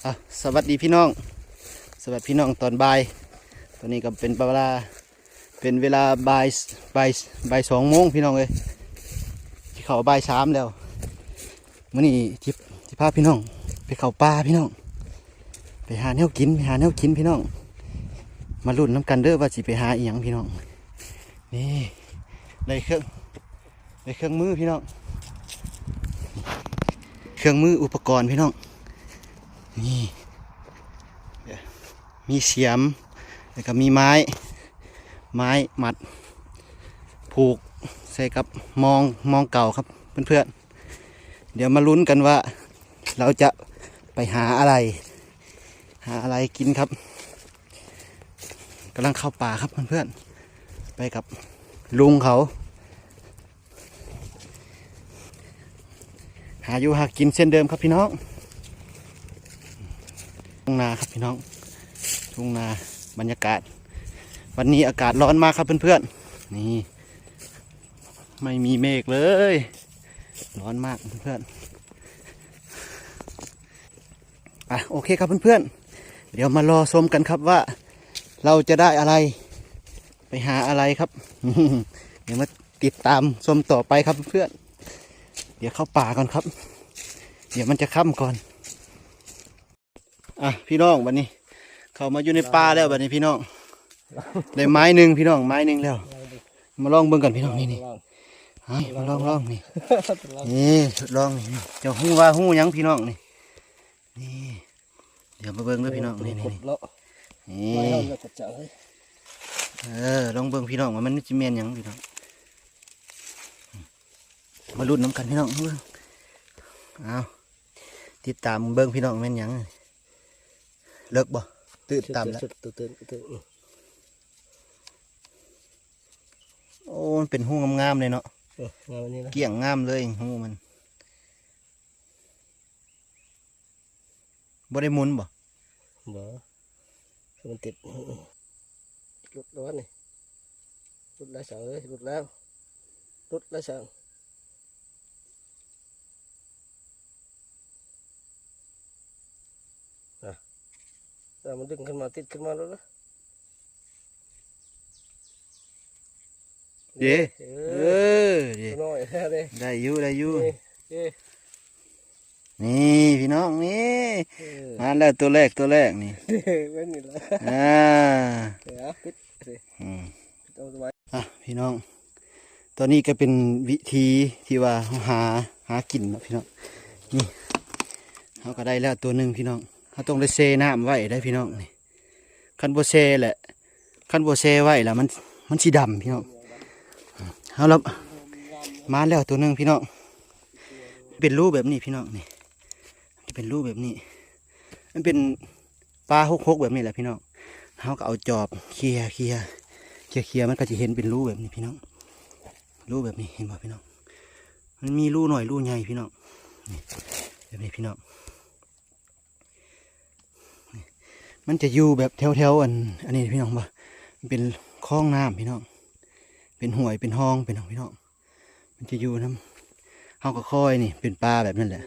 ອ່ະ ສະຫວັດດີພີ່ນ້ອງ ສະຫວັດພີ່ນ້ອງຕອນບ່າຍ. ຕອນນີ້ກໍເປັນເວລາ ເປັນເວລາບ່າຍ ບ່າຍ ບ່າຍສອງໂມງພີ່ນ້ອງເອີຍ ຊິເຂົ້າບ່າຍສາມແລ້ວ. ມື້ນີ້ຊິ ຊິພາພີ່ນ້ອງໄປເຂົ້າປ່າພີ່ນ້ອງ ໄປຫາແນວກິນ ໄປຫາແນວກິນພີ່ນ້ອງ. ມາລຸ້ນນຳກັນເດີວ່າຊິໄປຫາອີ່ຫຍັງພີ່ນ້ອງ. ນີ້ ໄດ້ເຄື່ອງ ໄດ້ເຄື່ອງມືພີ່ນ້ອງ ເຄື່ອງມືອຸປະກອນພີ່ນ້ອງ. ນີ້ ມີສຽມ ແລ້ວກໍມີໄມ້ ໄມ້ມັດຜູກໃສ່ກັບມອງ ມອງເກົ່າຄັບເພື່ອນໆ. ດຽວມາລຸ້ນກັນວ່າເຮົາຈະໄປຫາອະໄລ ຫາອະໄລກິນຄັບ. ກຳລັງເຂົ້າປ່າຄັບເພື່ອນໆ ໄປກັບລຸງເຂົາ ຫາຢູ່ຫາກິນເຊັ່ນເດີມຄັບພີ່ນ້ອງ. ທົ່ງນາຄັບພີ່ນ້ອງ ທົ່ງນາ ບັນຍາກາດ ວັນນີ້ອາກາດຮ້ອນມາກຄັບເພື່ອນໆ. ນີ້ ໄມ່ມີເມກເລີຍ ຮ້ອນມາກເພື່ອນໆ. ອ່ະ ໂອເຄຄັບເພື່ອນໆ ດຽວມາລໍຊົມກັນຄັບວ່າເຮົາຈະໄດ້ອະໄລ ໄປຫາອະໄລຄັບ. ດຽວມາຕິດຕາມຊົມຕໍ່ໄປຄັບເພື່ອນໆ. ດຽວເຂົ້າປ່າກ່ອນຄັບ ດຽວມັນຈະຄ່ຳກ່ອນ. ອ່ະ ພີ່ນ້ອງ ບັດນີ້ເຂົ້າມາຢູ່ໃນປ່າແລ້ວ ບັດນີ້ພີ່ນ້ອງ ໄດ້ໄມ້ໜຶ່ງພີ່ນ້ອງ ໄມ້ໜຶ່ງແລ້ວ. ມາລອງເບິ່ງກັນພີ່ນ້ອງ ນີ້ໆ ມາລອງໆ ນີ້ ນີ້ທົດລອງນີ້ ເຈົ້າຮູ້ວ່າຮູ້ຫຍັງພີ່ນ້ອງ ນີ້ ນີ້ ດຽວມາເບິ່ງເດີພີ່ນ້ອງ ນີ້ໆ ນີ້ ເອີ ລອງເບິ່ງພີ່ນ້ອງວ່າມັນຊິແມ່ນຫຍັງພີ່ນ້ອງ. ມາລຸ້ນນຳກັນພີ່ນ້ອງ ເບິ່ງ ເອົາ ຕິດຕາມເບິ່ງພີ່ນ້ອງ ແມ່ນຫຍັງ ເລິກບໍ່? ຕື້ນຕ່ຳແລ້ວ ໂອ້ ມັນເປັນຮູງາມໆເລີຍເນາະ ເອີ ງາມອັນນີ້ນະ ກ້ຽງງາມເລີຍຮູມັນ. ບໍ່ໄດ້ໝູນບໍ່? ບໍ່ ມັນຕິດ ຫຼຸດແລ້ວນີ້ ຫຼຸດແລ້ວສາວເອີຍ ຫຼຸດແລ້ວ ຫຼຸດແລ້ວສາວ. ອ່ະ ແລ້ວມັນດຶງຂຶ້ນມາ ຕິດຂຶ້ນມາໂລດລະ. ເດ້ ເອີ ເອີ ເດ້ ໂຕນ້ອຍແທ້ເດ້ ໄດ້ຢູ່ ໄດ້ຢູ່ ເດ້ ເດ້ ນີ້ພີ່ນ້ອງ ນີ້ ເອີ ມາແລ້ວ ໂຕແລກ ໂຕແລກນີ້ ເບິ່ງນີ້ລະ ອ່າ ເອົາ ປິດ ອືມ ປິດເອົາໄວ້ ອ່ະ ພີ່ນ້ອງ ຕອນນີ້ກໍເປັນວິທີທີ່ວ່າເຮົາຫາ ຫາກິນເນາະພີ່ນ້ອງ. ນີ້ ເຮົາກໍໄດ້ແລ້ວໂຕໜຶ່ງພີ່ນ້ອງ ເຮົາຕ້ອງໄດ້ແຊ່ນ້ຳໄວ້ໄດ໋ພີ່ນ້ອງ ນີ້ ຄັນບໍ່ແຊ່ແຫຼະ ຄັນບໍ່ແຊ່ໄວ້ລະມັນ ມັນຊິດຳພີ່ນ້ອງ. ເຮົາລະ ມາແລ້ວໂຕໜຶ່ງພີ່ນ້ອງ ເປັນຮູແບບນີ້ພີ່ນ້ອງ ນີ້ ເປັນຮູແບບນີ້ ມັນເປັນປ່າຮົກໆແບບນີ້ແຫຼະພີ່ນ້ອງ. ເຮົາກໍເອົາຈອບເຄຍ ເຄຍ ເຄຍ ເຄຍ ມັນກໍຈະເຫັນເປັນຮູແບບນີ້ພີ່ນ້ອງ ຮູແບບນີ້ ເຫັນບໍ່ພີ່ນ້ອງ? ມັນມີຮູນ້ອຍ ຮູໃຫຍ່ພີ່ນ້ອງ ນີ້ ແບບນີ້ພີ່ນ້ອງ. ມັນຈະຢູ່ແບບແຖວໆ ອັນ ອັນນີ້ພີ່ນ້ອງ ບໍ່ ມັນເປັນຄອງນ້ຳພີ່ນ້ອງ ເປັນຫ້ວຍເປັນຮ່ອງພີ່ນ້ອງ ພີ່ນ້ອງ ມັນຈະຢູ່ນຳ ເຮົາກໍຄ່ອຍ ນີ້ເປັນປ່າແບບນັ້ນແຫຼະ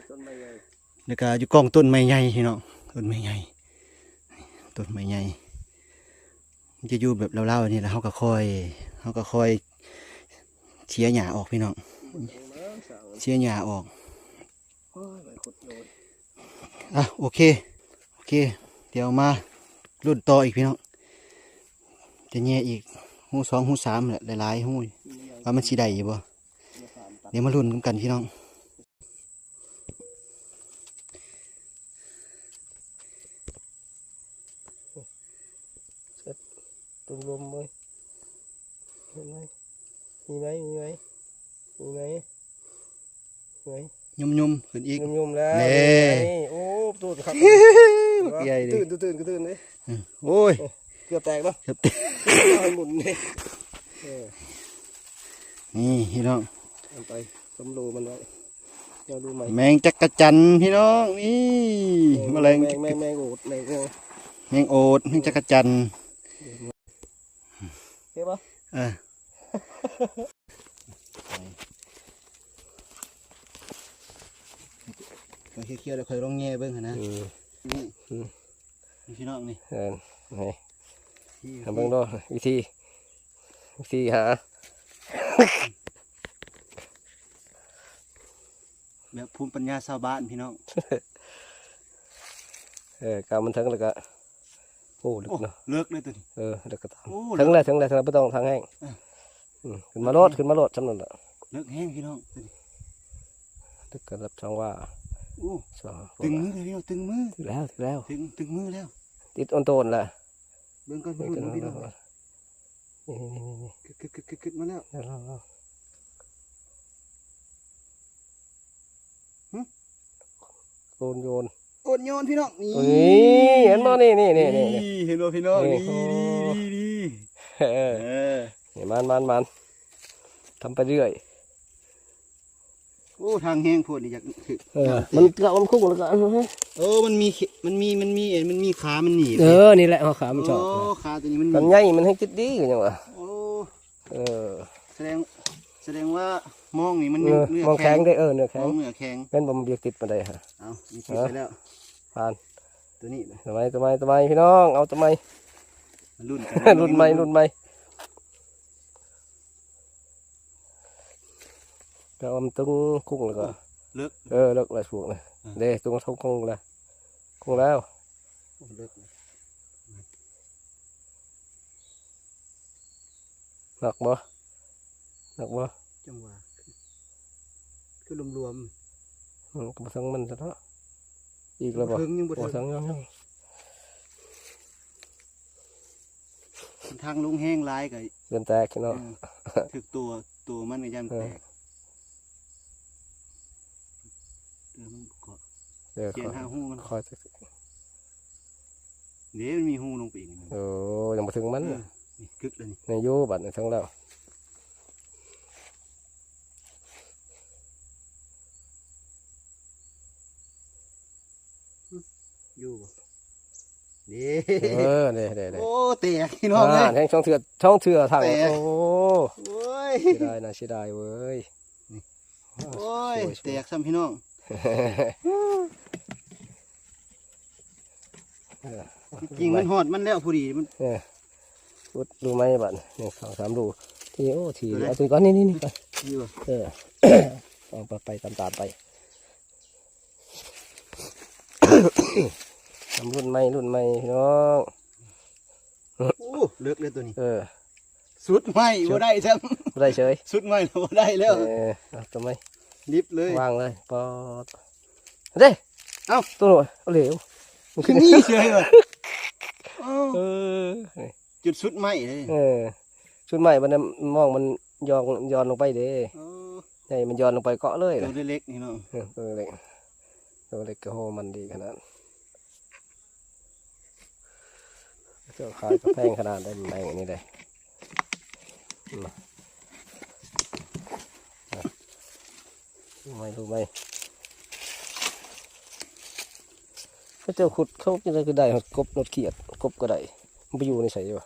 ແລ້ວກໍຢູ່ກ້ອງຕົ້ນໄມ້ໃຫຍ່ພີ່ນ້ອງ ຕົ້ນໄມ້ໃຫຍ່ ຕົ້ນໄມ້ໃຫຍ່ ມັນຈະຢູ່ແບບລາວໆ ນີ້ແຫຼະ ເຮົາກໍຄ່ອຍ ເຮົາກໍຄ່ອຍເສຍຫຍ້າອອກພີ່ນ້ອງ ເສຍຫຍ້າອອກ. ອ່ະ ໂອເຄ ໂອເຄ ດຽວມາລຸ້ນຕໍ່ອີກພີ່ນ້ອງ ຈະແຍ່ອີກຮູສອງ ຮູສາມແຫຼະ ຫຼາຍໆຮູ ວ່າມັນຊິໄດ້ຢູ່ບໍ່? ດຽວມາລຸ້ນນຳກັນພີ່ນ້ອງ. ເສັດ ຕຸມລົມເວີຍ ເຫັນໄໝ? ມີໄໝ? ມີໄໝ? ມີໄໝ? ເຮີ້ຍ ຫຍຸ້ມໆຂຶ້ນອີກ ຫຍຸ້ມໆແລ້ວ ນີ້ ໂອ້ ໂຕຄັກ ບັກໃຫຍ່ເດ້ ຕື່ນ ຕື່ນ ຕື່ນເດ້ ອືມ ໂອ້ຍ ເກືອບແຕກເນາະ ເກືອບແຕກ ໝູນນີ້ ເອີ ນີ້ພີ່ນ້ອງ ເອົາໄປ ສຳໂລມັນໄວ້ ແມງຈັກກະຈັນພີ່ນ້ອງ ນີ້ ເອີ ແມງ ແມງ ແມງ ແມງໂອດ ແມງ ແມງ ແມງໂອດ ແມງຈັກກະຈັນ ເຫັນບໍ່? ເອີ ເອົາຂຽວໆ ແລ້ວຄ່ອຍລອງແຍ່ເບິ່ງຫັ້ນນະ ເອີ ນີ້ ອືມ ນີ້ພີ່ນ້ອງນີ້ ເອີ ນີ້ ນີ້ ໃຫ້ເບິ່ງດູ ວິທີ ວິທີຫາ ແບບພູມປັນຍາຊາວບ້ານພີ່ນ້ອງ ເອີ ກາວມັນເຖິງແລ້ວກະ ໂອ້ ເລິກເນາະ ໂອ້ ເລິກເລີຍຕົວນີ້ ເອີ ເລິກກະຕາມ ໂອ້ ເຖິງແລ້ວ ເຖິງແລ້ວ ເຖິງແລ້ວ ບໍ່ຕ້ອງທາງແຮງ ອ່ະ ອືມ ຂຶ້ນມາໂລດ ຂຶ້ນມາໂລດ ຊ່ຳນັ້ນລະ ເລິກແຮງພີ່ນ້ອງ ເລິກກະດັບຊ່ອງວ່າ ໂອ້ ຊ່ອງ ຕຶງມືເລີຍພີ່ນ້ອງ ຕຶງມື ຖືກແລ້ວ ຖືກແລ້ວ ຕຶງ ຕຶງມືແລ້ວ ຕິດໂອນໂຕນລະ ເບິ່ງກ່ອນ ເບິ່ງກ່ອນ ພີ່ນ້ອງ ນີ້ໆໆໆ ຂຶ້ນ ຂຶ້ນ ຂຶ້ນ ຂຶ້ນ ຂຶ້ນມາແລ້ວ ແລ້ວ ແລ້ວ ແລ້ວ ຫຶ ໂອນໂຍນ ໂອນໂຍນພີ່ນ້ອງ ນີ້ ນີ້ ເຫັນບໍ່ ນີ້ ນີ້ ນີ້ ນີ້ ນີ້ ເຫັນບໍ່ພີ່ນ້ອງ ນີ້ ນີ້ ໂອ້ ນີ້ ນີ້ ເອີ ເອີ ນີ້ ໝານ ໝານ ໝານ ທຳໄປເລື້ອຍ ໂອ້ ທາງແຮງໂພດນີ້ ຢາກຖືກ ເອີ ມັນກະ ມັນຄຸ້ງແລ້ວກະ ເອີ ມັນມີ ມັນມີ ມັນມີ ມັນມີຂາມັນໜີບ ເອີ ນີ້ແຫຼະ ເອົາຂາມັນຊອກ ໂອ້ ຂາຕົວນີ້ມັນໜີບ ຄັນໃຫຍ່ມັນແຮງຕິດດີ ກະຫຍັງວ່າ ໂອ້ ເອີ ສະແດງ ສະແດງວ່າມອງນີ້ມັນ ເອີ ເນື້ອ ມອງແຂງ ແຂງເດ້ ເອີ ເນື້ອແຂງ ໂອ້ ເນື້ອແຂງ ແມ່ນບໍ່ ມັນບໍ່ຕິດປານໃດຫະ ເອົາ ນີ້ຕິດໄປແລ້ວ ຜ່ານ ຕົວນີ້ ຕົວໃໝ່ ຕົວໃໝ່ ຕົວໃໝ່ ພີ່ນ້ອງ ເອົາຕົວໃໝ່ ລຸ້ນກັນ ລຸ້ນໃໝ່ ລຸ້ນໃໝ່ ກະເອົາມາຕຶງຄຸງແລ້ວກະ ເລິກ ເອີ ເລິກແລ້ວພວກນີ້ ອ່າ ເດ້ ຕຶງຄົງແລ້ວ ຄົງແລ້ວ ໂອ້ ເລິກ ໜັກບໍ່ ໜັກບໍ່ ຈັງຫວະ ຄືລວມໆ ອືມ ກະບໍ່ເຖິງມັນຊະເນາະ ອີກແລ້ວບໍ່ ບໍ່ເຖິງ ຍັງບໍ່ເຖິງ ບໍ່ເຖິງ ຍັງ ຍັງ ມັນທາງລົງແຮງຫຼາຍກະ ຢ້ານແຕກເນາະ ເອີ ຖືກຕົວ ຕົວມັນກະຢ້ານແຕກ ເອີ ເອີ ມັນເກາະ ເອີ ຂຽນຫາຮູມັນ ຄ່ອຍ ເດ້ ມັນມີຮູລົງໄປອີກ ໂອ້ ຍັງບໍ່ເຖິງມັນ ເອີ ນີ້ກຶກແລ້ວນີ້ ຍັງຢູ່ ບາດນີ້ເຖິງແລ້ວ ຢູ່ບໍ່ ເດ້ ເອີ ເດ້ ເດ້ ເດ້ ໂອ້ ແຕກພີ່ນ້ອງເອີຍ ອ່າ ແຮງສອງເທື່ອ ສອງເທື່ອທາງ ແຕກ ໂອ້ ໂອ້ຍ ເສຍດາຍນະ ເສຍດາຍເວີຍ ນີ້ ໂອ້ຍ ໂອ້ຍ ແຕກຊ້ຳພີ່ນ້ອງ ເອີ ຈິງມັນຮອດມັນແລ້ວພໍດີ ມັນ ເອີ ຂຸດຮູໃໝ່ບາດ ໜຶ່ງ ສອງ ສາມ ຮູ ທີ່ ໂອ້ ທີ່ ເອົາຕົວນີ້ກ່ອນ ນີ້ ນີ້ ນີ້ກ່ອນ ນີ້ບໍ່ ເອີ ເອົາໄປ ໄປຕາມໆໄປ ລຸ້ນໃໝ່ ລຸ້ນໃໝ່ ພີ່ນ້ອງ ໂອ້ ເລິກເລີຍຕົວນີ້ ເອີ ສຸດໄມ້ບໍ່ໄດ້ຊ້ຳ ບໍ່ໄດ້ເສີຍ ສຸດໄມ້ບໍ່ໄດ້ແລ້ວ ເອີ ເອົາຕົວໃໝ່ ດິບເລີຍ ວາງເລີຍ ປອດ ເດ້ ເອົ້າ ຕົວໂຕ ເອົາເຫຼວ ຄືນີ້ເສີຍຫວະ ເອີ ເອີ ຈຸດສຸດໄມ້ເດ້ ເອີ ສຸດໄມ້ບັດນັ້ນມອງມັນ ຍ່ອງ ຢ່ອນລົງໄປເດ້ ເອີ ໃຫ້ມັນຢ່ອນລົງໄປເກາະເລີຍ ໂຕເລັກໆນີ້ເນາະ ເອີ ໂຕເລັກ ໂຕເລັກກະໂຫມັນດີຂະໜາດ ເຈົ້າຂາຍກະແພງຂະໜາດໃດ ແພງອັນນີ້ເດ້ ໃໝ່ ໃໝ່ ເຂົາເຈົ້າຂຸດ ເຂົາຈັ່ງໃດຄືໄດ້ຮອດກົບ ຮອດຂຽດ ກົບກະໄດ້ ມັນໄປຢູ່ໃນໃສວະ?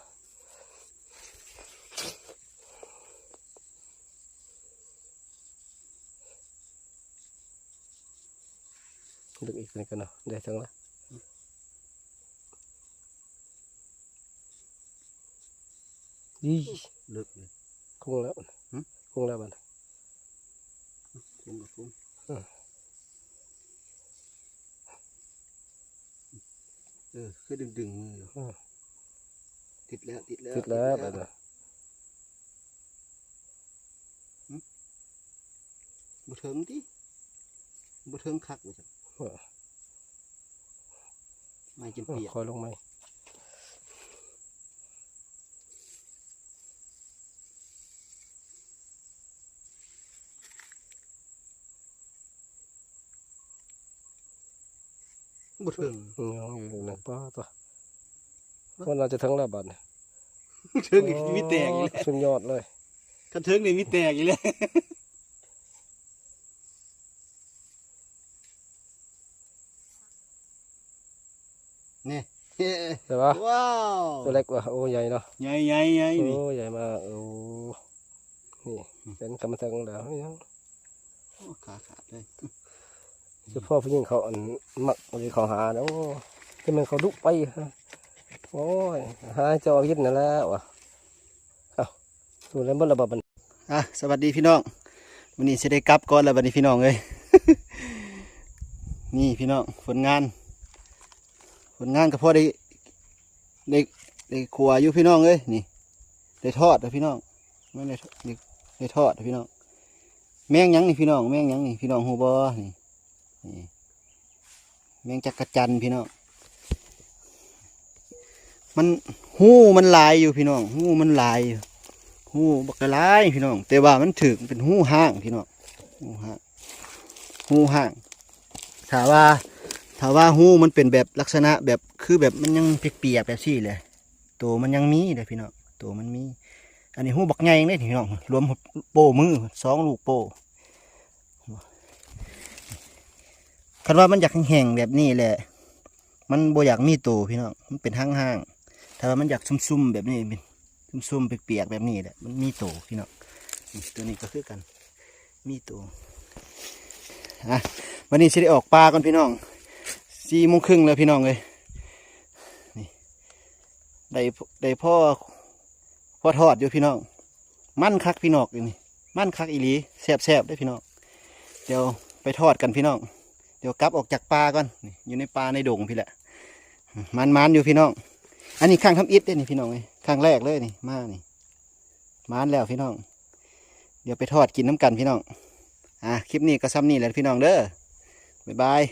ເລິກອີກ ນີ້ກະເນາະ ໄດ້ເຖິງລະ ອີ ເລິກເລີຍ ຄົງແລ້ວ ຫຶ ຄົງແລ້ວບັດ ຄົງກະຄົງ ເອີ ເອີ ຄືດຶງໆມືຢູ່ ເອີ ຕິດແລ້ວ ຕິດແລ້ວ ຕິດແລ້ວ ຕິດແລ້ວ ບັດນີ້ ຫຶ ບໍ່ເຖິງຕິ ບໍ່ເຖິງຄັກວ່າຊັ້ນ ເອີ ໄມ້ຈົນປຽກ ຄ່ອຍລົງໃໝ່ ບໍ່ເຖິງ ຍັງຢູ່ນະ ປາດໂທ້ ມັນໜ້າຈະເຖິງແລ້ວບາດນີ້ ເຖິງນີ້ມີແຕກອີກແລ້ວ ໂອ້ ສຸດຍອດເລີຍ ຄັນເຖິງນີ້ມີແຕກອີກແລ້ວ ນີ້ ເຫັນບໍ່? ວ້າວ ຕົວເລັກວ່າ ໂອ້ ໃຫຍ່ເນາະ ໃຫຍ່ໆໆ ນີ້ ໂອ້ ໃຫຍ່ມາກ ໂອ້ ນີ້ ອືມ ເປັນກຳມະສັງດາວ ໂອ້ ຂາຂາດເລີຍ ສະເພາະຜູ້ຍິງເຂົາ ອັນ ມັກເຂົາຫາ ໂອ້ ຄືແມ່ນເຂົາດຸໄປ. ໂອ້ຍ ຫາເຈົ້າເຮັດນັ້ນແຫຼະວ່າ. ເອົ້າ ດູແລ້ວໝົດລະບໍ່ບັດນີ້? ອ່ະ ສະຫວັດດີພີ່ນ້ອງ, ມື້ນີ້ຊິໄດ້ກັບກ່ອນລະບັດນີ້ພີ່ນ້ອງເອີຍ. ນີ້ພີ່ນ້ອງ ຜົນງານ ຜົນງານກໍພໍໄດ້ ໄດ້ ໄດ້ຂົ້ວຢູ່ພີ່ນ້ອງເອີຍ. ນີ້ ໄດ້ທອດລະພີ່ນ້ອງ, ແມ່ນໄດ້ ໄດ້ ໄດ້ທອດລະພີ່ນ້ອງ. ແມງຫຍັງນີ້ພີ່ນ້ອງ? ແມງຫຍັງນີ້ພີ່ນ້ອງຮູ້ບໍ່? ນີ້ ນີ້ ແມງຈັກກະຈັນພີ່ນ້ອງ. ມັນ ຮູມັນຫຼາຍຢູ່ພີ່ນ້ອງ, ຮູມັນຫຼາຍຢູ່, ຮູບັກຫຼາຍພີ່ນ້ອງ, ແຕ່ວ່າມັນຖືກເປັນຮູຮ້າງພີ່ນ້ອງ, ຮູຮ້າງ ຮູຮ້າງ. ຖ້າວ່າ ຖ້າວ່າຮູມັນເປັນແບບລັກສະນະແບບ ຄືແບບມັນຍັງປຽກໆແບບຊີ້ແຫຼະ ໂຕມັນຍັງມີເດ້ພີ່ນ້ອງ, ໂຕມັນມີ. ອັນນີ້ຮູບັກໃຫຍ່ເດ້ພີ່ນ້ອງ, ລວມໂປ້ມື ສອງລູກໂປ້. ຄັນວ່າມັນຢາກແຫ້ງໆແບບນີ້ແຫຼະ ມັນບໍ່ຢາກມີໂຕພີ່ນ້ອງ, ມັນເປັນຮ້າງໆ. ຖ້າວ່າມັນຢາກຊຸ່ມໆແບບນີ້ ຊຸ່ມໆປຽກໆແບບນີ້ແຫຼະ ມັນມີໂຕພີ່ນ້ອງ. ນີ້ ໂຕນີ້ກໍຄືກັນ ມີໂຕ. ອ່ະ ບັດນີ້ຊິໄດ້ອອກປ່າກ່ອນພີ່ນ້ອງ, ສີ່ໂມງເຄິ່ງແລ້ວພີ່ນ້ອງເອີຍ. ນີ້ ໄດ້ ໄດ້ພໍ ພໍທອດຢູ່ພີ່ນ້ອງ. ມັນຄັກພີ່ນ້ອງ ນີ້ ມັນຄັກອີ່ຫຼີ, ແຊບໆເດ້ພີ່ນ້ອງ. ດຽວໄປທອດກັນພີ່ນ້ອງ, ດຽວກັບອອກຈາກປ່າກ່ອນ. ນີ້ ຢູ່ໃນປ່າໃນດົງພີ້ແຫຼະ, ໝານໆຢູ່ພີ່ນ້ອງ. ອັນນີ້ຄັ້ງທຳອິດເດ້ນີ້ພີ່ນ້ອງເອີຍ, ຄັ້ງແລກເລີຍນີ້ ມານີ້ ໝານແລ້ວພີ່ນ້ອງ. ດຽວໄປທອດກິນນຳກັນພີ່ນ້ອງ. ອ່າ ຄລິບນີ້ກໍສ່ຳນີ້ແຫຼະພີ່ນ້ອງເດີ, ບາຍບາຍ.